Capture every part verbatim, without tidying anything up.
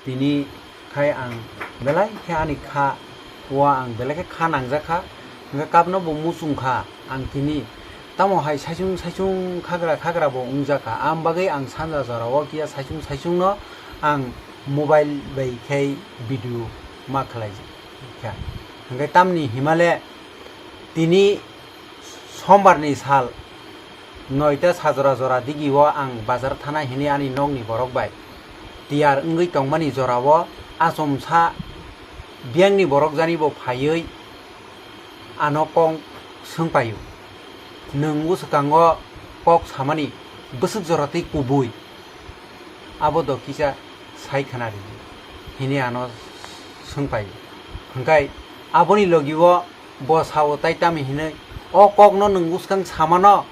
Tini khai ang belai khe ani kha o ang belai khe kha nangjak kha, hwnkhe kapno bo muchung kha ang tini. Tamo hai saichung saichung khagra khagra bo wngjak kha, ang bagwi ang sanja jora o kiya saichung saichung no ang mobile bai khai video ma khlai kha. Hwnkhe tamni himale tini sombar ni sal noita sajora jora digi o ang bazar thana hini ani nokni borok bai tiyar wngwi tongmani jora o achomsa biyangni borok jani bo phaiwi ano kok swngpaio. Nwng bwswkango kok samani bwswk jora tei kubui abo do kisa sai khna ridi hini ano swngpaio. Hwnkhe aboni logi o bo sao tai tamo hinwi, "O kokno nwng bwskang samano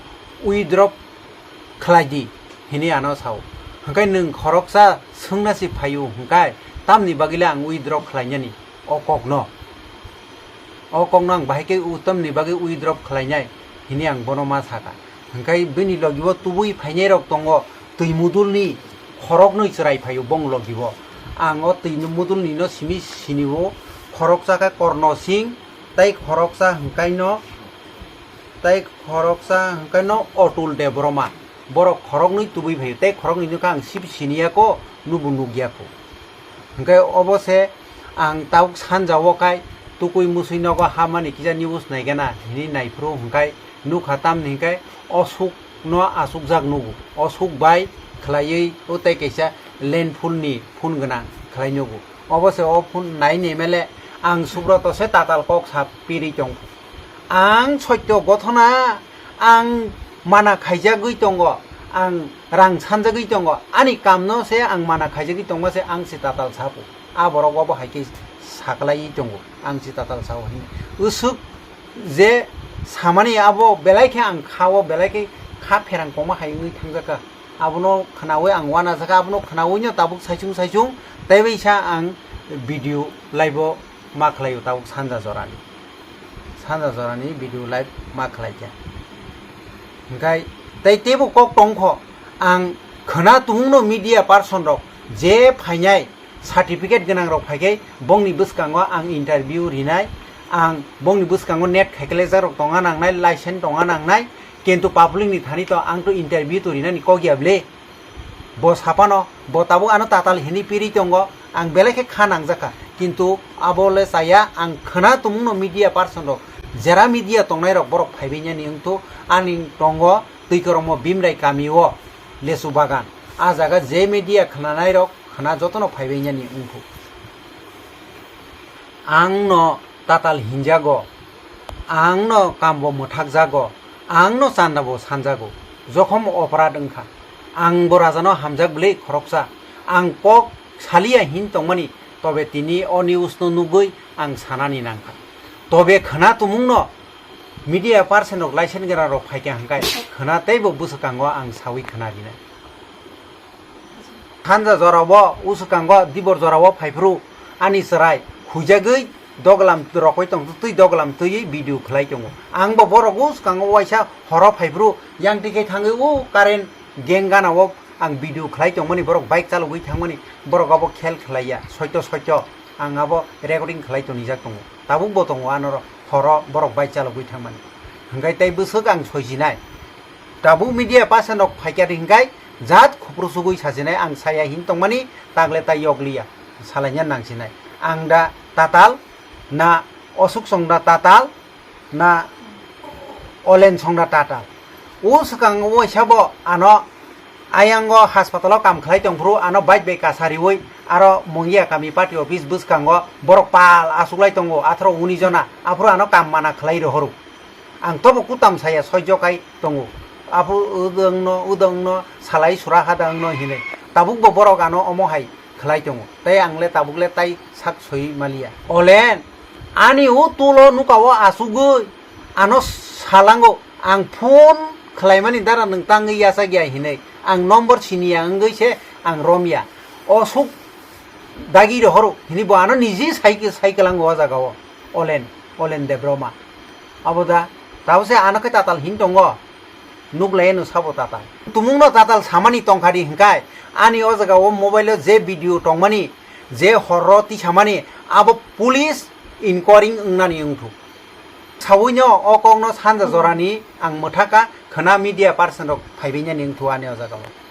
withdraw khlai di," hinwi ano sao. Hwnkhe nwng khoroksa swngna se phaio, hwnkhe tamni bagwile ang withdraw khlainani o kokno? O kokno ang bahai khe u-, tamni bagwi withdraw khlainai hinwi ang bono ma saka. Hwnkhe bini logi o tubui phainai rok tongo, twi mudulni khoroknwi chwrai phaio bong logi o. Ang o twi mudulni no simi sinio, khoroksa khe Korno Singh, tei khoroksa hwnkhaino, tei khoroksa hwnkhaino Otul Debbarma. Borok khoroknwi tubui phaio, tei khoroknwi no khe ang sip siniya kho, nubo nukya kho. Hwnkhe obo se ang tabuk sanja o khai tukui musui nogo hamani kisa news naigana hinwi naiphuru hwnkhe nukha tamni hwnkhe o suk no achukjak nugo, o suk bai khlaiwi o tei kaisa Land phone ni phone gwnang khlai nugo. Obo se o phone nai ni mele ang Subroto se tatal kok sa piri tong. Ang sotyo gothona, ang mana khaijagwi tongo, ang rang sanjagwi tongo, ani kamno se ang mana khaijagwi tongma se ang se tatal sapo. A borok obo hai khe saklaiwi tongo, ang se tatal sao hinwi. Usuk je samani abo belai khe ang kha-o, belai khe kha pherang kongma hai wngwi thangjakha. Abono khnaui ang uanajakha, abono khnaui no tabuk saichung saichung tei bai sa ang video live o ma khlaio tabuk sanja jorani. Sanja jorani video live ma khlaikha. Hwnkhe tei teibo kok tongkho, ang khwna tumungno media person rok je phainai certificate gwnang rok phaikhai bongni bwskango ang interview rinai, ang bongni bwskango net khaiklejak rok tonga nangnai, license tonga nangnai, kintu public ni thani to ang to interview to rinani kok ya bwle. Bo sapano, bo tabuk ano tatal hini piri tongo, ang belai khe kha nangjakha, kintu abo le chaya, ang khwna tumungno media person rok, jera media tongnai rok borok phaibai nani wngthu, ani tongo twi kormo Bimrai kami o lesu bagan, a jaga je media khwnanai rok khwna jotono phaibai nani wngthu. Ang no tatal hinjago, ang no kambo mwthakjago, ang no chanda bo sanjago, jokhom oporad wngkha. Ang bo rajano hamjak bwle khoroksa, ang kok saliya hin tongmani, tobe tini o news no nugwi ang sanani nangkha. Tobe khwna tumungno media person rok license gwnang rok phaikha hwnkhe khwna teibo bwswkango ang sawi khwna rinai. Sanja jorao, uswkango dibor jorao phaiphuru ani chwrai huijagwi doglam rokoi tong twi doglam twiwi video khlai tongo. Ang bo borok uswkango waisa horo phaiphuru yang twi khe thangwi o current gang gana o ang video khlai tongmani, borok bike chalogwi thangmani, borok abo khel khlaiya, soito soito ang abo recording khlai tonijak tongo, tabuk bo tongo ano horo borok bike chalogwi thangmani. Hwnkhe tei bwswk ang soisinai. Tabuk media person rok phaikha hwnkhe jat khopru sugwi sachinai ang saya hin tongmani, tagle tai yokliya, salaina nangsinai. Ang da tatal na, Osuk Chong da tatal na, Olen Chong da tatal. O swkang o waisa bo ano ayang o hospital o kam khlai tongphuru ano bike bai kasa riwi aro Mongia kami party office bwskango borok pal achuklai tongo atharo uni jona, aphuru ano kam mana khlai rohoro. Ang tobo kutam saya soijo kai tongo. Aphuru udwngno, udwngno salai sura hadangno hinwi. Tabukbo borok ano omo hai khlai tongo. Tei ang le tabuk le tai sak soi maliya. Olen, ani o tulo nuka o achugwi ano salango. Ang phone khlaimani dara nwng tangwi yachakya hinwi. Ang number siniya wngwi se ang romya. Osuk dagi rohoro hinwi bo ano niji sai, sai kwlango o jaga o. Olen, Olen Debroma. Abo da, tabose ano khe tatal hin tongo. Nuklai no sabo tatal. Tumungno tatal samani tongkhadi hwnkhe, ani o jaga o mobile o je video tongmani, Je horro tisamani abo police inquiry wngnani wngthuk. Sawino o kokno sanja jorani ang mwthaka khwna media person rok phaibainani wngthu ani o jagao.